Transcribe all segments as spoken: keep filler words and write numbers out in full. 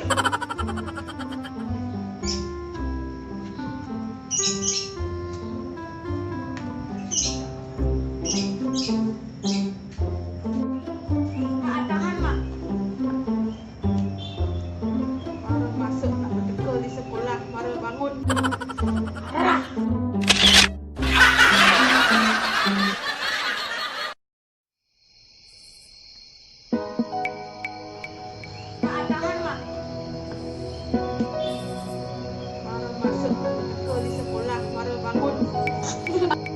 Mak, tahan, Mak. Mara masuk nak beteka di sekolah, mara bangun. Arah. Mak, tahan, Mak. Mara masuk nak beteka di sekolah, mara bangun.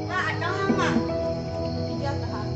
Mak, tahan, Mak. Tiga tahan.